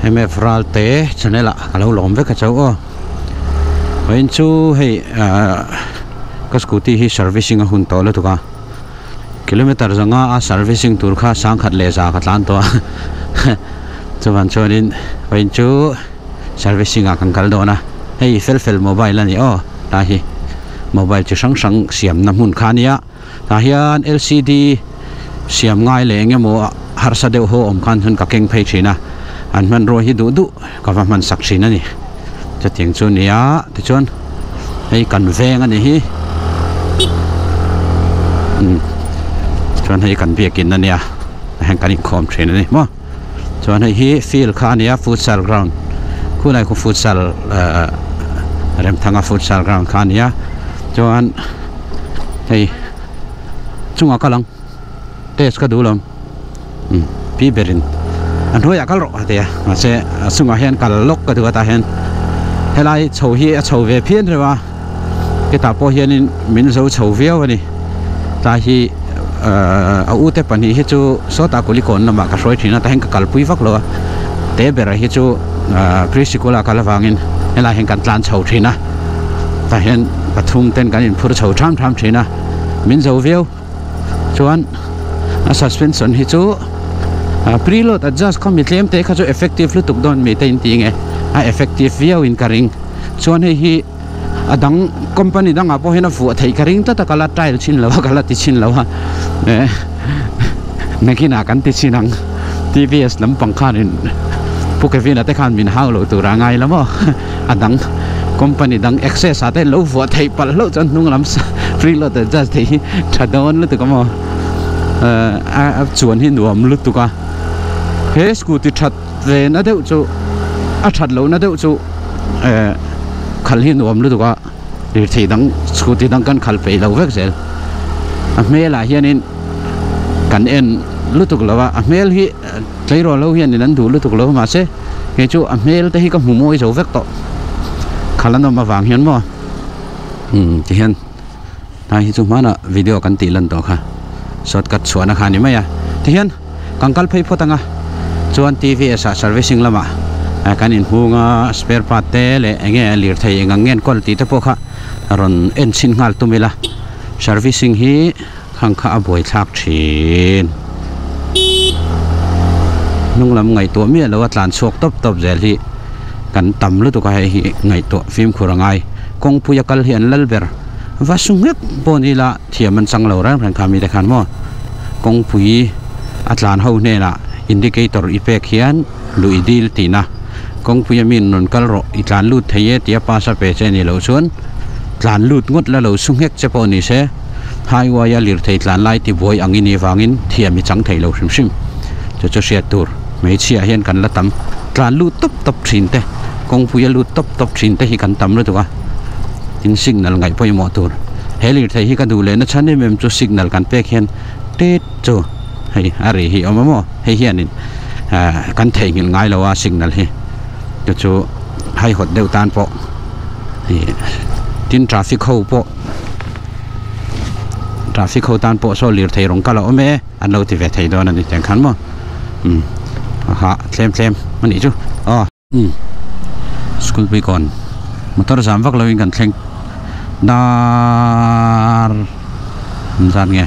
MF Ralte channel ah ka lo lawm vek a chauh aw vawiin chu hei ahh ka scooty hi servicing a hun tawh lutuk a kilometer zanga a servicing tur kha sangkhat leh za ka tlan tawh a chuvan chuanin vawiin chu servicing ah kan kal dawn a hei fel fel mobile a ni aw tlai hi mobile chi hrang hrang siamna hmun kha a nia. Tah hian LCD siam ngai leh eng emaw harsa deuh ho awm khan chuan ka keng phei thin a, an hmanrua hi duh duh ka va hman sak thin a ni. Chutiang chu a ni a, tichuan hei kan veng a ni hi umm chuan hei kan biakin a nia heng kan inkhawm thin a ni maw. Chuan hei hi field kha a ni a futsal ground khulai khu futsal ahh Remthanga futsal ground kha a ni a chuan. Hei chungah kal ang test ka duh lo umm pi berin a hnuaiah kal rawh a ti a mahse a chungah hian kal lawk ka duh a tah hian helai chho hi a chho ve phian reuh a hetah pawh hianin min zo chho viau a ni tlai hi ahh a ute pahnih hi chu sawtah kulikawn lamah ka hruai thin a tah hian ka kalpui vak lo a te bera hi chu ahh pre sikul ah kal avangin helai hian kan tlan chho thin a. Tah hian pathum ten kan inphur chho tham tham thin a, min zo viau chuan a suspension hi chu preload adjust kha mi tlem te kha chu effective lutuk dawn mi te in ti nge a effective viau in ka ring chuan hei hi a dang company dangah pawh hian a vuah theih ka ring tlat a ka la trial chhin lo a ka la ti chhin lo a eh nakinah kan ti chhin ang T_V_S lampang khanin Pu Kevin-a te khan min hau loh tur a ngai la maw. A dang company dang access ah te lo vuah theih palh hlauh chuan hnung lam preload adjust theih hi tha dawn lutuk a maw a chuan hi nuam lutuk a he scooty that ve na deuh chu a that loh na deuh chu eh khalh hi nuam lutuk a lirthei dang scooty dang kan khalh peih lo vek zel a hmel ah hianin kan en lutuk lo a a hmel hi. Tleirawl ho hianin an duh lutuk lo mahse kei chu a hmel te hi ka hmu mawi zo vek tawh khal an awm avang hian maw umm ti hian tlai hi chu hmanah video kan tih lan tawh kha shortcut chhuahna kha a ni mai a ti hian kan kal phei phawt ang a chuan T_V_S ah servicing lamah kan inhung a spare part te leh eng nge lirthei eng ang nge an kawl tih te pawh kha rawn en chhin nghal tum ila servicing hi. Khang kha a buaithlak thin. Hnung lam ngaihtuah miah lo a tlan chhuak tawp tawp zel hi kan tam lutuk a hei hi ngaihtuah fimkhur a ngai. Kawngpui a kal hi an lal ber. Va su nghek pawh ni ila thiam an chang lo reng reng kha mite khan maw. Kawngpui a tlan ho hnenah indicator i pek hian luh i dil tihna. Kawngpui a mi rawn kal rawh i tlan lut thei e tia pass a pe che ni loh chuan tlan lut ngawt la lo su nghek che pawh ni se. Highway a lirthei tlan lai tibuai ang i nih vangin thiam i chang thei lo hrim hrim. Chu chu hriat tur hmeichhia hian kan la tam tlan lut tawp tawp thin te, kawngpui a lut tawp tawp thin te hi kan tam lutuk a, tin signal ngaih pawimawh tur. He lirthei hi ka duh leh na chhan em em chu signal kan pek hian tit chu hei a ri hi awm a maw hei hianin ah kan theihnghilh ngai lo a signal hi chu chu haihawt deuh tan pawh ih tin traffic ho pawh. Traffic ho tan pawh saw lirthei rawng kal a awm e an lo ti ve thei dawn a ni tiang khan maw umm aha thlem thlem a nih chu aw umm school pui kawn motor zam vak lovin kan thleng dar zat nge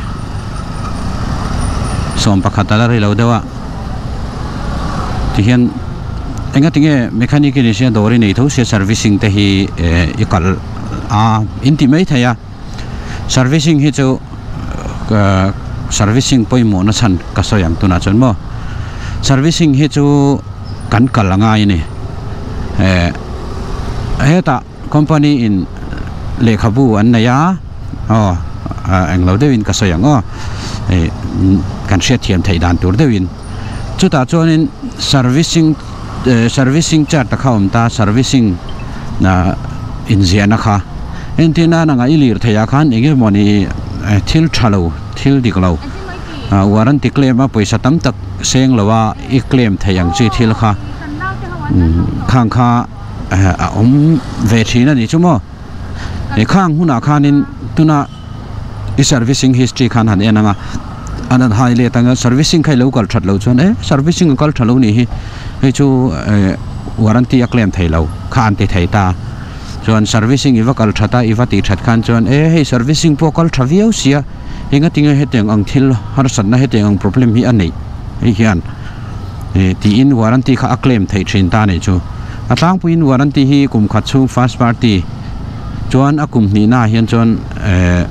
11 a la rei lo deuh a tihian engatinge mechanic in sia dawr i nei tho sia servicing te hi eh i kalh. A in ti mai thei a servicing hi chu servicing pawimawh na chhan ka sawi ang tunah chuan maw servicing hi chu kan kal a ngai a ni eh hetah company in lehkhabu an nei a aw englo deuhin ka sawi ang aw eh kan hriatthiam theih dan tur deuhin chutah chuanin servicing servicing chart a kha awm ta servicing inziahna kha entir nan anga i lir theih ah khan eng emawni thil tha lo thil dik lo warranty claim a pawisa tam tak seng lo a i claim theih ang chi thil kha khang kha a awm ve thin a nih chu maw khang hunah khanin tuna i servicing history khan han en ang a. An han hai let anga servicing kha i lo kal that loh chuan e servicing a kal tha lo nih hi hei chu eh warranty a claim thei lo kha an ti thei ta chuan servicing i va kal that a i va tih that khan chuan e hei servicing pawh a kal tha viau sia engatinge hetiang ang thil harsatna hetiang ang problem hi a neih hei hian eh tiin warranty kha a claim theih thin ta a nih chu a tlangpuiin warranty hi kum khat chhung first party chuan a kum hnihna ah hian chuan eh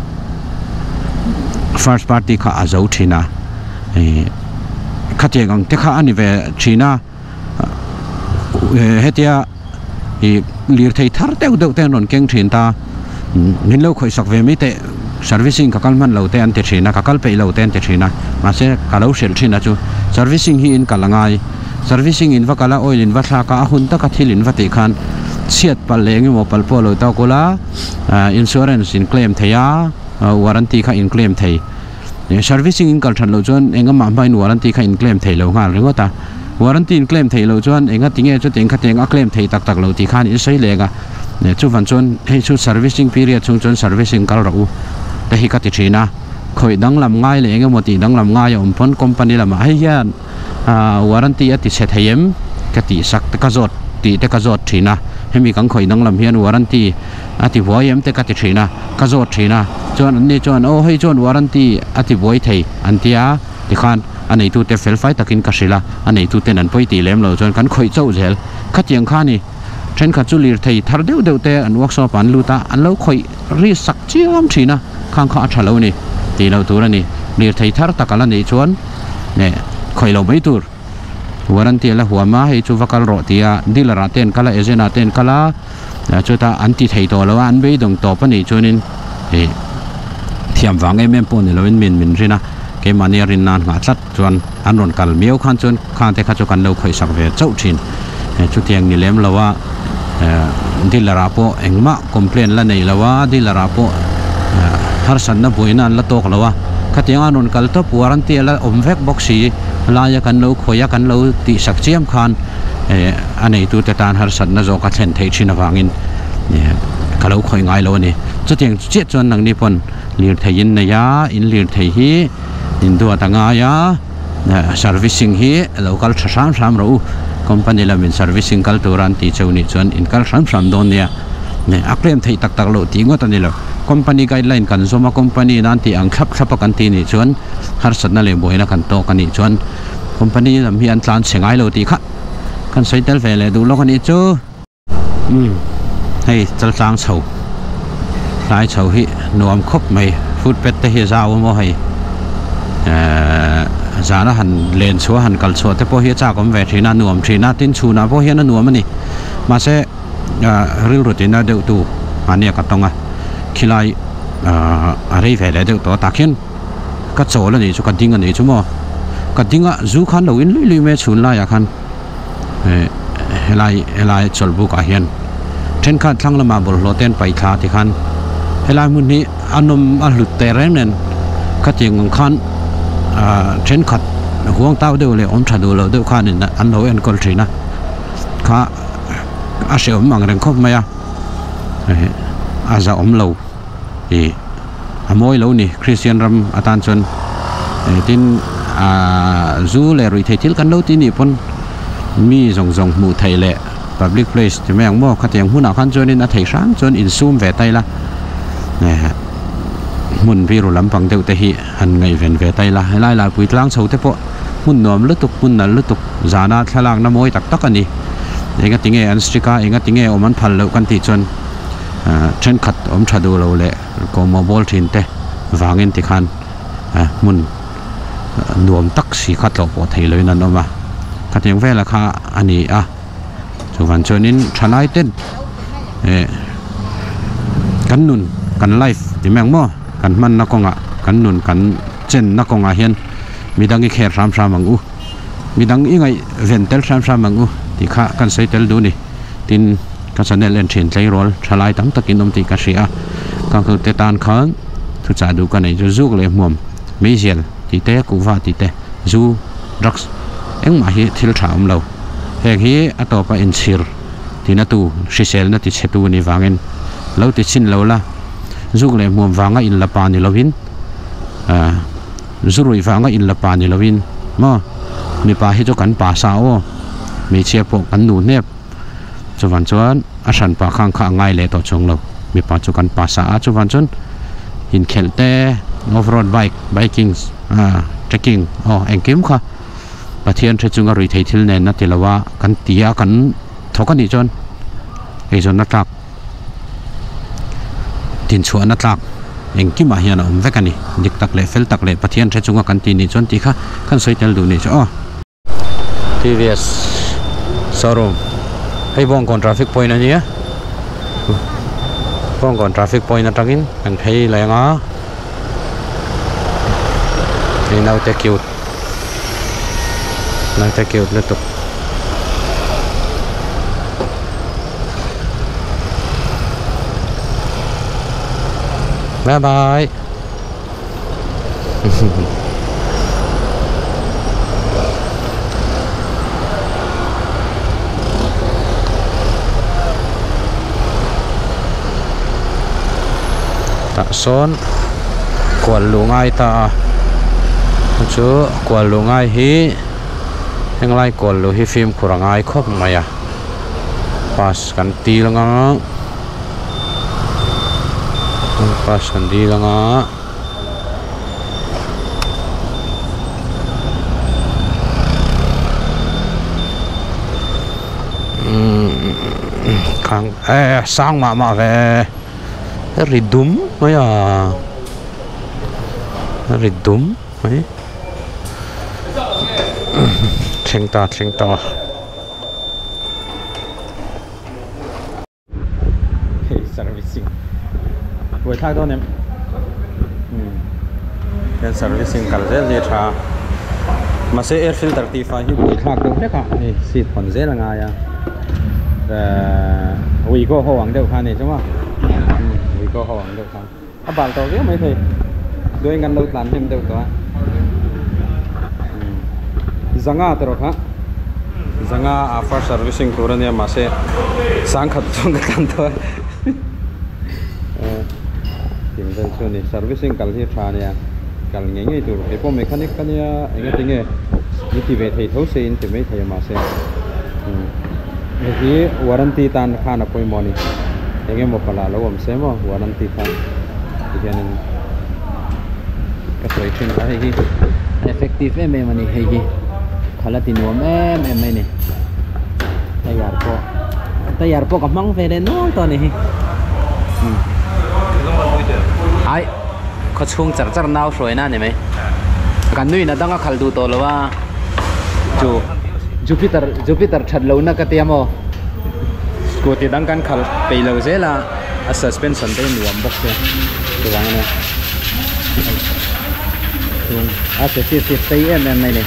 first party kha a zo thin a ih khatiang ang te kha a ni ve thin a eh hetia ih lirthei thar deuh deuh te an rawn keng thin ta min lo khawih sak ve mai teh servicing ka kal hman lo te an ti thin a ka kal peih lo te an ti thin a mahse ka lo hrilh thin a chu servicing hi in kal a ngai. Servicing in va kal a, oil in va thlak a, a hun taka thil in va tih khan chhiat palh leh engemaw palh pawh lo tawk ula, insurance in claim thei a, warranty kha in claim thei. Servicing in kal that loh chuan engamah hmain warranty kha in claim thei lo nghal ringawt a, warranty in claim theih loh chuan enga tinge chutiang khatiang a claim thei tak tak lo tih khan in sawi leng a, chuvan chuan hei chu servicing period chhung chuan servicing kal rawh u te hi ka ti thin a, khawih danglam ngai leh engemaw tih danglam ngai a awm pawn company lamah hei hian Ahh warranty a ti chhe thei em? Ka tih sak te ka zawt tih te ka zawt thin a, hemi kan khawih danglam hian warranty a ti buai em te ka ti thin a, ka zawt thin a, chuan anni chuan aw hei chuan warranty a ti buai thei an ti a, tikhan a neitute fel fai takin ka hrilh a, a neituten an pawi tih lem lo chuan kan khawih chauh zel khatiang kha a ni. Thenkhat chu lirthei thar deuh deuh te an workshop ah an lut a, an lo khawih ri sak chiam thin a, khang kha a tha lo a ni tih loh tur a ni. Lirthei thar tak a la neih chuan eh khawih loh mai tur. Warranty a la huam a, hei chu va kal rawh ti a, dealer ah te an kal a, agent ah te an kal a, chutah an ti thei tawh lo a, an beidawng tawp a nih chuanin ih thiam vang em em pawh ni loin min min rin a, keimahni a rin nan nghah tlat. Chuan an rawn kal miau khan chuan khang te kha chu kan lo khawih sak ve chauh thin. Chutiang ni lem lo a dealer ah pawh engmah complaint la nei lo a, dealer ah pawh harsatna buaina an la tawk lo a. Khatiang an rawn kal tawp warranty a la awm vek bawk si laia kan lo khawih a kan lo tih sak chiam khan a neitute tan harsatna zawk a thlen theih thin avangin ka lo khawih ngai lo a ni. Chutiang chiah chuan nangni pawn lirthei in nei a, in lirthei hi. Induat a ngai a, servicing hi lo kal tha hram hram rawh u, company lamin servicing kal tura an tih cheu nih chuan in kal hram hram dawn nia, a claim theih tak tak loh tih ngawt a ni lo, company guideline kan zawm a, company in an tih ang thlap thlap a kan tih nih chuan harsatna leh buaina kan tawk a nih chuan company lam hi an tlan chhe ngai lo tih kha kan sawi tel ve leh duh lawk a nih chu. Umm hei chaltlang chho tlai chho hi nuam khawp mai footpath te hi a zau a maw hei ehh zana han len chhuah han kal chhuah te pawh hi a chak awm ve thin a nuam thin a tin chhunah pawh hian a nuam a ni mahse ah rilru tina deuh tu mahni a ka tawng a khilai ah a rei ve leh deuh tawh a tah khian ka chawl a nih chu ka ding a nih chu maw ka ding a zu khan lo in luih luih mai a chhun laiah khan. eh helai helai chawlh buk ah hian thenkhat thlang lamah bawlhhlawh te an paih thla ti khan helai hmun hi a nawm a hlut teh reng nen khatiang ang khan ah thenkhat huang tau deuh leh awm tha duh loh deuh khanin an lo enkawl thin a kha a hrehawm ang reng khawp mai a eh a zahawm lo ih a mawi lo ni Kristian ram atan chuan eh tin ahh zu leh ruihtheih thil kan lo ti nih pawn mi zawng zawng hmuh theih leh public place ti mai ang maw khatiang hmunah khan chuanin a thei hrang chuan insum ve ta ila eh hmun biru lampang deuh te hi han ngaihven ve ta ila helai laipui tlang chho te pawh hmun nuam lutuk hmun nalh lutuk zana thlalakna mawi tak tak a ni engatinge an strict a engatinge awm an phal loh kan tih chuan. Thenkhat awm tha duh lo leh kawhmawh bawl thin te vangin tikhan hmun nuam tak si kha tlawh pawh thei loin an awm a, khatiang vela kha a ni a, chuvan chuanin thalai ten eh kan nun kan life ti mai ang maw kan hmanna kawngah kan nun kan chenna kawngah hian midang i kher hram hram ang u, midang i ngaihven tel hram hram ang u tih kha kan sawi tel duh a ni. Tin, ka channel en thin tleirawl thalai tam takin awm tih ka hria a, ka nghlte tan khan thuchah duh ka neih chu zuk leh hmuam, meizial tih te, kuhva tih te, zu, drugs engmah hi thil tha awm lo. Heng hi a tawpa inchhir tina tu, hriselna ti chhe tu ni vangin lo ti chhin lo la, zuk leh hmuam vanga inla pa ni lovin, aah. Zu ruih vanga in la pa ni lovin maw mipa hi chu kan pa sa aw hmeichhia pawh kan nu hnep chuvan chuan a hran pa khang kha a ngai leh tawh chuang lo mipa chu kan pa sa a chuvan chuan inkhelh te off road bike biking ah trekking aw engkim kha Pathian hre chunga ruih theih thil nen a ti lo a kan ti a kan thawk a nih chuan eizawnna tlak Dinchhuahna tlak engkimah hian a awm vek a ni. Dik tak leh fel tak leh Pathian hre chunga kan tih nih chuan tih kha kan sawi tel duh nih chu aw. TVS showroom hei Bawngkawn traffic point a nia Bawngkawn traffic point atangin kan phei leng a hei naute cute naute cute lutuk. Bye bye Tah sawn kual luh ngai ta a chu kual luh ngai hi henglai kual luh hi fimkhur a ngai khawp mai a. Pass kan dil anga pass kan dil anga umm eh sang mah mah ve ri dum mai a ri dum mai thleng ta thleng ta. Hei servicing buai thlak dawn em umm hian servicing kal zel hi a tha a mahse air filter tih fai hi buai thlak deuh hlek a hei seat hawn zel a ngai a ehh ui pawh ho ang deuh kha a ni chu maw umm ui pawh ho ang deuh kha a bal tawh viau maithei duain kan lo tlan hnem deuh tawh a zanga te rawh kha zanga a first servicing tur ania mahse sangkhat chuan ka tlan tawh a tin vel chu ani servicing kal hi a tha ania kal ngei ngei tur kei pawh mechanic ka nia engati nge ni ti ve thei tho se in ti mai thei a mahse hei hi warranty tan khan a pawimawh a ni. Eng emaw pala lo awm se maw warranty kha ti hianin ka sawi thin a hei hi a effective em em a ni hei hi khala ti nuam em em mai a ni tyre pawh tyre pawh ka hmang ve leh nual tawh a ni hi ai khaw chhung char char nau hruai na a ni mai kan nuin a dang a khalh duh tawh lo a chu Jupiter Jupiter that lohna ka tia maw. Scooty dang kan khalh peih lo zel a a suspension te hi nuam bawk se chuvang ania chung a chassis hi sei em em mai a ni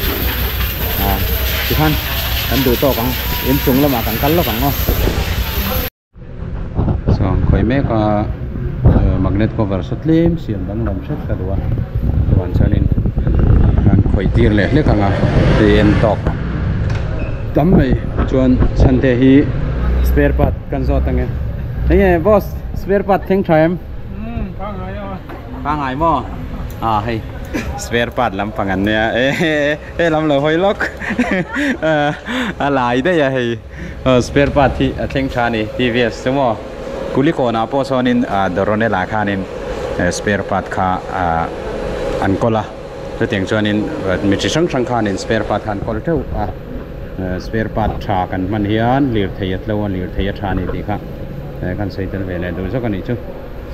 ah tikhan kan duh tawk ang inchung lamah kan kal lawk ang aw. Chuan khawi mek a magnet cover saw tlem siam danglam hret ka duh a chuan chuanin an khawih tir leh hlek ang a hei en tawk tam mai chuan chhante hi spare part kan zawt ang e enge boss spare part thleng tha em pangai maw ah hei spare part lampang an nia e he lam lo hawi lawk a lai daih a hei. Spare part hi a thleng tha a ni TVS chu maw Kulikawn ah pawh sawnin Doronel ah khanin spare part kha an kawl a chutiang chuanin mi chi hrang hrang khanin spare part kha an kawl teuh a spare part tha kan hman hian lirthei a tlo a lirthei a tha a ni tih kha kan sawi tel ve leh duh zawk a nih chu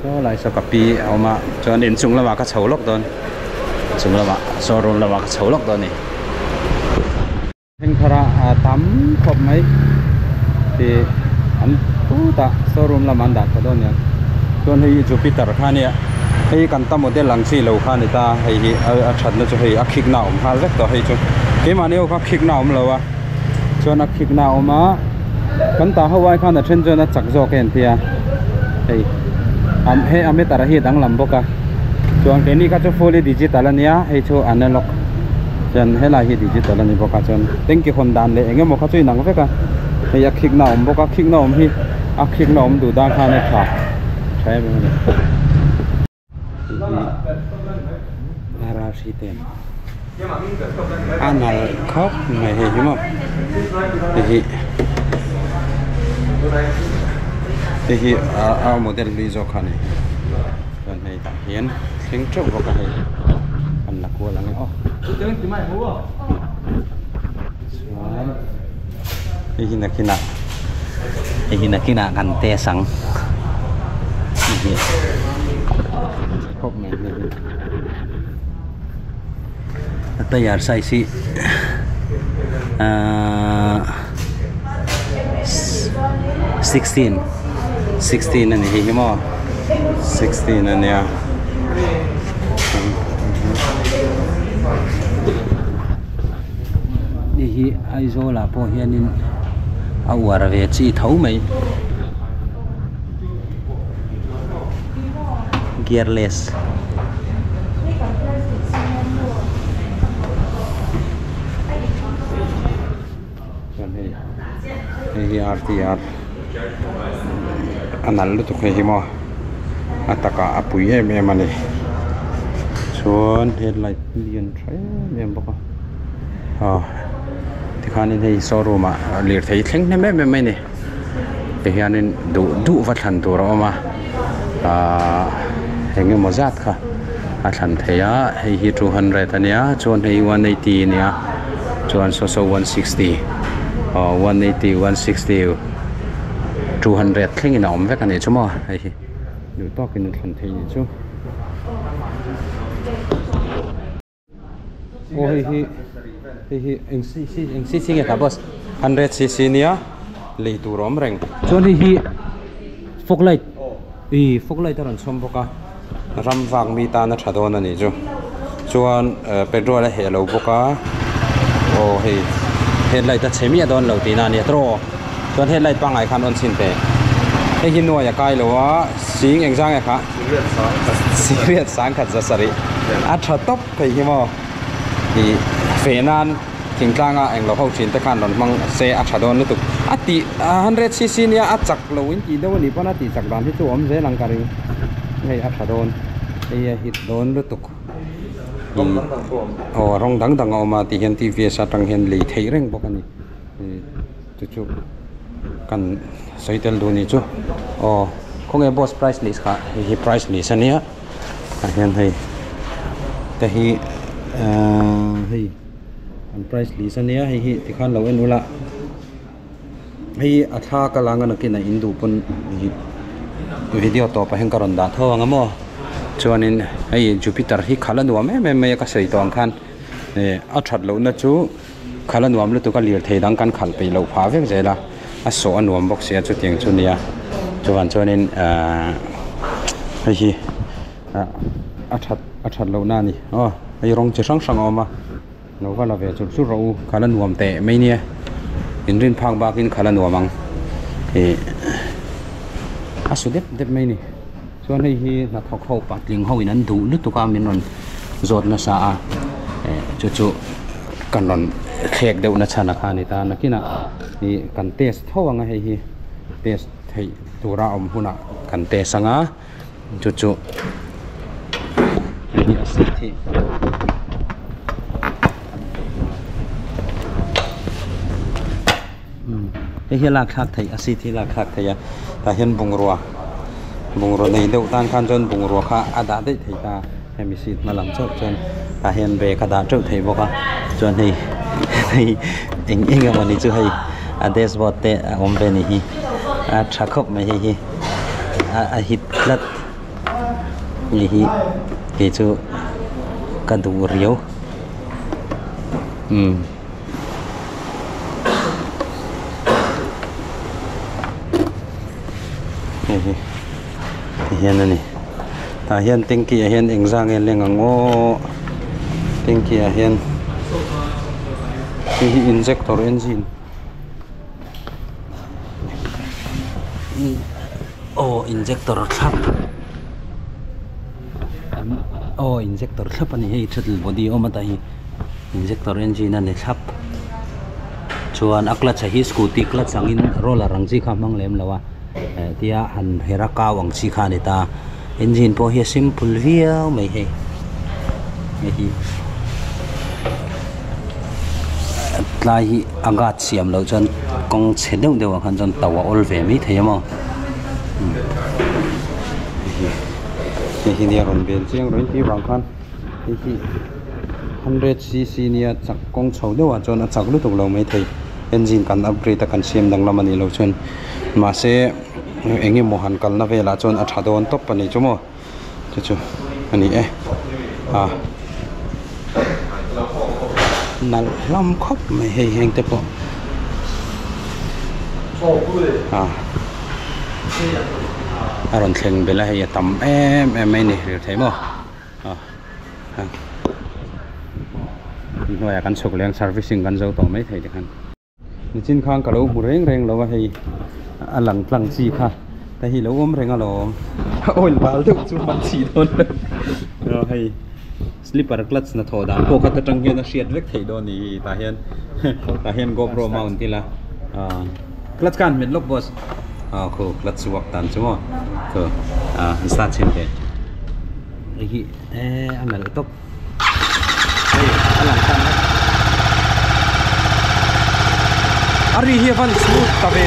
saw lai saw ka pi a awm a chuan inchung lamah ka chho lawk dawn chung lamah showroom lamah ka chho lawk dawn a ni. Thleng thar a tam khawp mai tih an phut a showroom lamah an dah tha dawn nia chuan hei hi Jupiter kha ania hei kan ta model ang chi lo kha a ni ta hei hi a that na chu hei a khik na a awm nghal vek tawh hei chu keimahni ho kha khik na a awm lo a chuan a khik na a awm a kan ta ho ai khan a then chuan a chak zawk a entir a hei hei a meter hi a danglam bawk a chuan keini kha chu fully digital a nia hei chu analog. Chuan helai hi digital a ni bawk a chuan tanky hawn dan leh eng emaw kha chu inang vek a hei a khikna a awm bawk a khikna awm hi a khikna awm duh dan khan a tha tha em em a ni. R3 ten a nalh khawp mai hei hi maw hei hi hei hi a model hlui zawk kha a ni chuan hei tah hian thleng teuh bawk a hei an la kual ang e aw chuan hei hi nakinah hei hi nakinah kan test ang hei hi khawp mai hei hi a tire size hi ahh 16 16 a ni hei hi maw 16 a nia. Hei hi Aizawl ah pawh hianin a uar ve chi tho mai gearless. Chuan hei hei hi RTR a nalh lutuk hei hi maw a takah a pui em em a ni chuan headlight lian tha em em bawk a aw tikhanin hei showroom ah lirthei thleng hnem em em mai a ni tihianin duh duh va thlan tur a awm a ahh eng emaw zat kha a thlan theih a hei hi 200 a nia chuan hei 180 a nia chuan saw saw 160 aw 180 160 200 thlengin a awm vek a nih chu maw hei hi duh tawkin a thlan theih a nih chu. Aw hei hi hei hi eng cc eng cc nge ta boss 100 cc nia lei tur a awm reng chuan hei hi fog light ih fog light a rawn chhawm bawk a ram vak mi tan a tha dawn a nih chu chuan petrol a heh lo bawk a aw hei headlight a chhe miah dawn lo tihna a nia tawh chuan headlight pangngai khan rawn chhin teh hei hi nuai a kai lo a sing engzang nge kha. Siriat sangkhat za sarih a tha tawp thei hi maw ih feh nan thingtlanga englo ho thin te khan rawn hmang se a tha dawn lutuk a tih 100cc nia a chak lo in tih deuh a nih pawn a tih chak dan hi chu a awm zel ang ka ring hei a tha dawn hei a hit dawn lutuk ih aw rawng dang dang a awm a ti hian TVS atang hian lei theih reng bawk a ni ih chu chu. Kan sawi tel duh nih chu aw khawnge boss price list kha hei hi price list ania tah hian hei te hi ahh hei an price list ania hei hi tikhan lo en ula hei a thla ka lang a nakinah in duh pawn video tawpah hian ka rawn dah tho ang a maw chuanin hei jupiter hi khalh a nuam em em mai a ka sawi tawh ang khan eh a that lohna chu. Khalh a nuam lutuk a lirthei dang kan khalh peih loh phah vek zel a, a sawh a nuam bawk sia chutiang chu nia chuvang chuanin ahh hei hi ah a that a that lohna a ni aw hei rawng chi hrang hrang a awm a lo va la ve chur chur rawh u khalh a nuam teh mai nia inrin phak bakin khalh a nuam ang ih a su dep dep mai a ni chuan hei hi hnathawk ho patling ho in an duh lutuk a min rawn zawt nasa a eh chu chu. Kan rawn thlek deuh na chhan a kha a ni ta nakinah ih kan test tho ang a hei hi test theih tura awm hunah kan test ang a chu chu hei hi a seat hi hei hi a lak thlak theih a seat hi a lak thlak theih a tah hian bungrua bungrua nei deuh tan khan chuan bungrua kha a dah daih thei ta. Hemi seat hma lam chauh chuan tah hian bag a dah teuh thei bawk a chuan hei hei eng eng emaw ni chu hei a dashboard te a awm ve ni hi a tha khawp mai hei hi a a hit tlat hei hi kei chu ka duh riau umm. Hei hi ti hian a ni tah hian tanky ah hian eng zah nge leng ang aw tanky ah hian hei hi injector engine aw injector thlap aw injector thlap a ni hei throttle body a awm a tah hi injector engine a ni thlap chuan a clutch ah hi scooty clutch angin roller ang chi kha a hmang lem lo a. Eh tia han hera kau ang chi kha a ni ta engine pawh hi a simple viau mai hei. Hei hi tlai hi a guard siam loh chuan kawng chhe deuh deuh ah khan chuan to a awl ve mai thei a maw hei hi nia rawn bel chiang rawh in tih vang khan hei hi hundred cc nia chak kawng chho deuh ah chuan a chak lutuk lo mai thei engine kan upgrade a kan siam danglam a nih loh chuan mahse eng emaw han kalna velah chuan a tha dawn tawp a ni chu maw. Chu chu a ni e a nalh hlawm khawp mai hei heng te pawh a a rawn thleng belh a hei a tam em em mai a ni lir thei maw a hnuaiah kan chhuk leng servicing kan zo tawh mai thei tikhan. Nichin khan ka lo hmu reng reng lo a hei a lang tlang chi kha ta hi lo awm reng alawm oil bal deuh chu hman chih dawn lo hei slipper clutch hna thawh dan pawh kha ta tang hian a hriat vek theih dawn a ni hi tah hian tah hian gopro mount ila ah clutch khan hmet lawk boss ah khu clutch work dan chu maw khu ah start chhin teh hei hi eh a nalh tawp. Hei a lang tan vek. A ri hi a van smooth ta ve.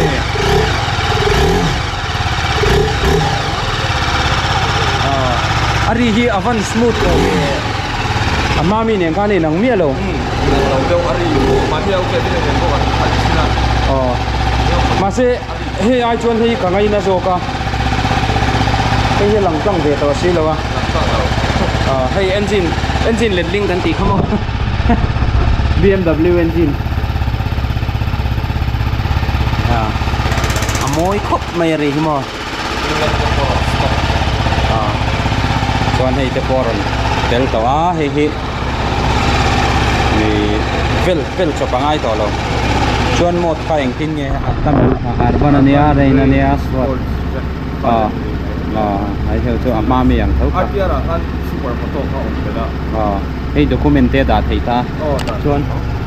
A ri hi a van smooth lo ve. A hma mi nen khan a inang miah lo. Inang lo deuh a ri mahni a okay te nen bawk an khalh thin a. Aw. Mahse hei ai chuan hei ka ngaina zawk a. Hei hi a lang tlang ve tawh si lo a. Lang tlang lo. Aw hei engine engine letling kan tih kha maw BMW engine. A a mawi khawp mai a ri hi maw. A chuan hei te pawh a rawn tel tawh a hei hi vel vel chawp a ngai tawh lo. Chuan mode kha engtin nge a tam urban a nia rain a nia sport aw aw hei ho chu a hma mi ang tho kha R T R ah khan super moto kha a awm tel a aw hei document te a dah theih ta chuan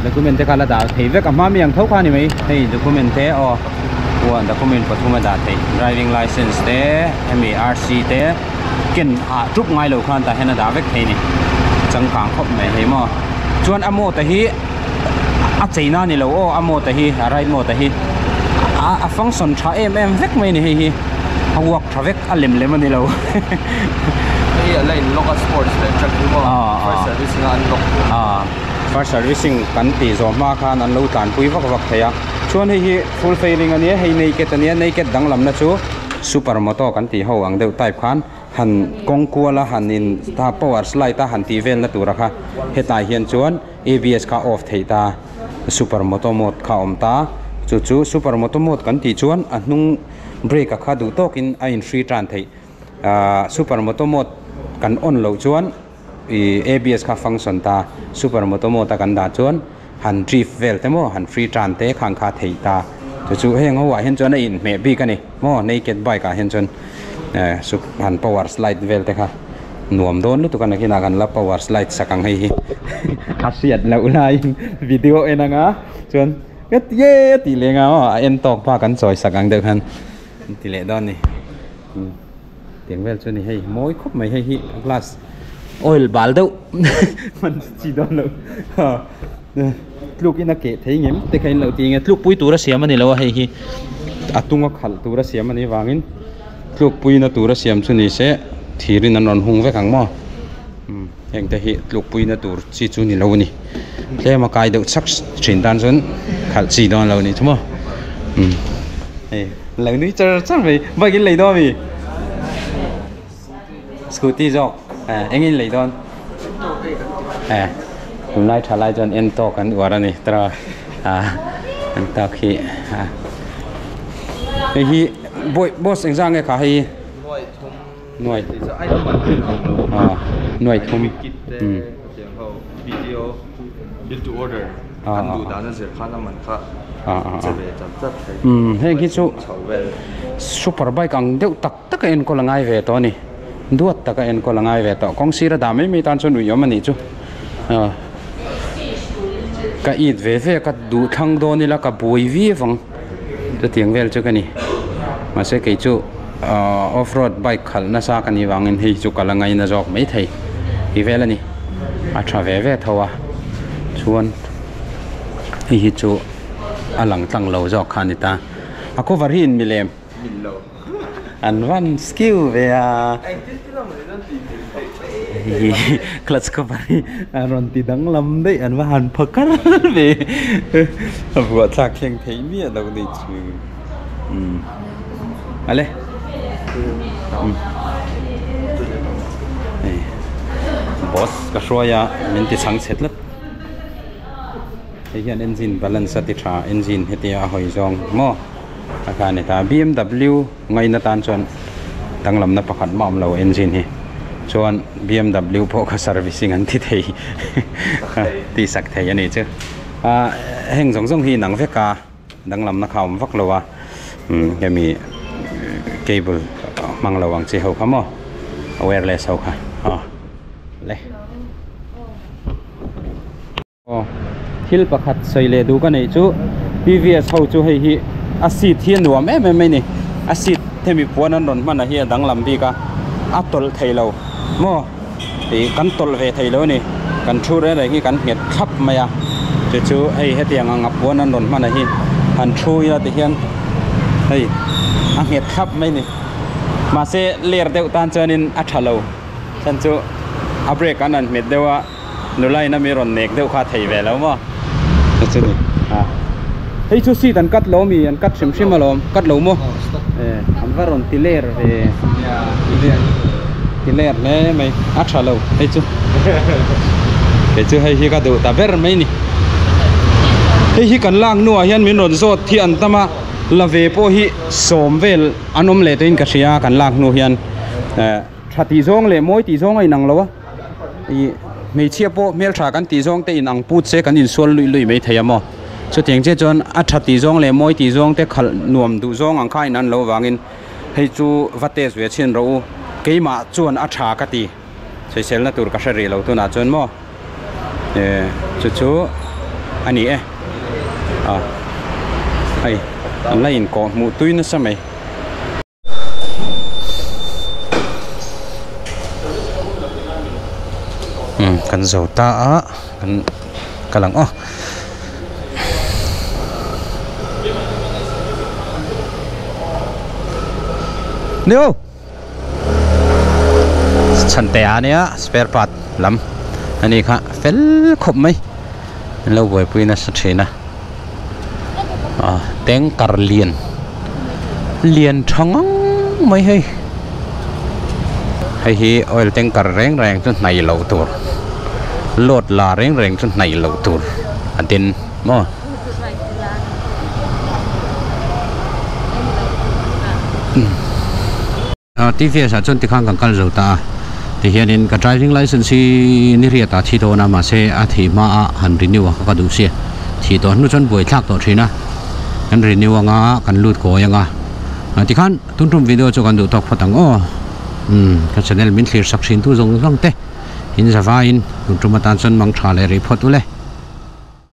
document te kha la dah thei vek a hma mi ang tho kha a ni mai hei document te aw huan document pathum a dah theih driving license te hemi R C te ken ah tup ngai lo khan tah hian a dah vek thei a ni changkang khawp mai hei maw chuan a mawta hi a cheina a ni lo aw a mawta hi a right mawta hi a a function tha em em vek mai a ni hei hi a work tha vek a lem lem a ni lo hei a la in lock a sports leh truck hi maw first servicing a an lock first servicing kan tih zawh hma khan an lo tlanpui vak vak thei a chuan hei hi full fairing a nia hei naked a nia naked danglamna chu super moto kan tih ho ang deuh type khan han kawng kual a han in ta power slide a han tih velna tura kha hetlai hian chuan A_B_S kha off theih ta super moto mode kha a awm ta chu chu super moto mode kan tih chuan a hnung brake a kha duh tawkin a in hrui tan theih ahh super moto mode kan on loh chuan ih A_B_S kha function ta super moto mode a kan dah chuan han drift vel te maw han free tan te khang kha theih ta chu chu heng ho ah hian chuan a inhmeh bik a ni maw naked bike ah hian chuan eh sup han power slide vel te kha nuam dawn lutuk a nakinah kan la power slide sak ang hei hi a hriat loh laiin video en anga chuan ye tih leh anga aw a en tawk pa kan chawi sak ang deuh khan an ti leh dawn a ni. Tiang vel chu a ni hei mawi khawp mai hei hi glass oil bal deuh hman chi dawn lo tluk in a keh thei ngem te kha in lo ti nge tluk pui tur a siam a ni lo a hei hi a tung a khalh tur a siam a nih vangin tluk pui na tur a siam chu ni se thir in an rawn hung vek ang maw heng te hi tluk pui na tur chi chu ni lo a ni tlem a kai deuh chak thin tan chuan khalh chi dawn lo a nih chu maw hei. Lo nui char char mai bike in lei dawn ami scooty zawk eh eng in lei dawn eh tunlai tha lai chuan en tawk an uar ani tara ah en tawk hi ah hei hi bawi boss engzah nge kha hei nuai ah nuai thum um umm heng hi chu super bike ang deuh tak tak a enkawl a ngai ve tawh a ni duat tak a enkawl a ngai ve tawh kawng sir a dah mai mai tan chuan ui awm a nih chu ah ka it ve ve a ka duh thlang dawn ila ka buai viau ang chutiang vel chu ka ni mahse kei chu ahh off road bike khalh nasa ka nih vangin hei chu ka la ngaina zawk maithei ti vel a ni. A tha ve ve tho a chuan hei hi chu a lang tlang lo zawk kha a ni ta a cover hi in milem an van skill ve a hei hi clutch cover hi a rawn ti danglam daih an va han pha kar ve a vuah thlak thleng theih miah loh ni chu umm ale hei boss ka hruai a min ti chhang chhe tlat hei hian engine balance a ti tha engine hetia a hawi zawng maw a kha a ni ta B_M_W ngaina tan chuan danglamna pakhat mah a awm lo engine hi chuan B_M_W pawh kha servicing an ti thei tih sak thei a ni chu ah heng zawng zawng hi inang vek a. Danglamna kha a awm vak lo a, umm hemi cable hmang lo ang chi ho kha maw wireless ho kha aw le. Aw thil pakhat sawi leh duh ka neih chu T_V_S ho chu hei hi a seat hi a nuam em em mai ni a seat hemi puan an rawn hman ah hi a danglam bik a a tawlh thei lo maw. Ih kan tawlh ve thei lo a ni kan thu reng reng hi kan nghet thlap mai a chu chu hei hetiang ang a puan an rawn hman a hi han thu ila ti hian hei a nghet thlap mai a ni mahse ler deuh tan chuanin a tha lo chhan chu a brake an han hmet deuh a nula in a mi rawn nek deuh kha a thei ve lo maw chu chu ni a hei chu seat an cut lo ami an cut hrim hrim alawm cut lo maw an va rawn ti ler ve ti ler hle mai a tha lo hei chu kei chu hei hi ka duh ta ber mai ni hei hi kan lak hnuah hian min rawn zawt hi an tam a la ve pawh hi sawm vel an awm leh tawhin ka hria kan lak hnu hian tha tih zawng leh mawi tih zawng a inang lo a. Ih hmeichhia pawh hmeltha kan tih zawng te in ang put se kan insual luih luih mai thei a maw chutiang chiah chuan a tha tih zawng leh mawi tih zawng te khalh nuam duh zawng ang kha a in an loh vangin hei chu va test ve chhin rawh u keimah chuan a tha ka ti sawiselna tur ka hre rih lo tunah chuan maw eh chu chu a ni e ah hei an la inkawh hmuh tui nasa mai. Umm kan zo ta a kan kal ang aw. Nio chhante a nia spare part lam ani kha fel khawp mai an lo buaipui nasa thin a. Ah tanker lian lian tha ngang mai hei hei hi oil tanker reng reng chu hnaih loh tur load la reng reng chu hnaih loh tur a den maw. TVS ah chuan tikhan kan kal zo ta a, tihianin ka driving licence hi ni riat ah thi dawn a mahse a thih hma a han renew a kha ka duh sia, thih tawh hnu chuan buai thlak tawh thin a, kan renew anga kan lut kawi anga tikhan tun tum video chu kan duh tawk phawt ang aw, umm ka channel min thlir sak thin tu zawng zawng te in zavaiin tun tum atan chuan mang tha leh rih phawt ule.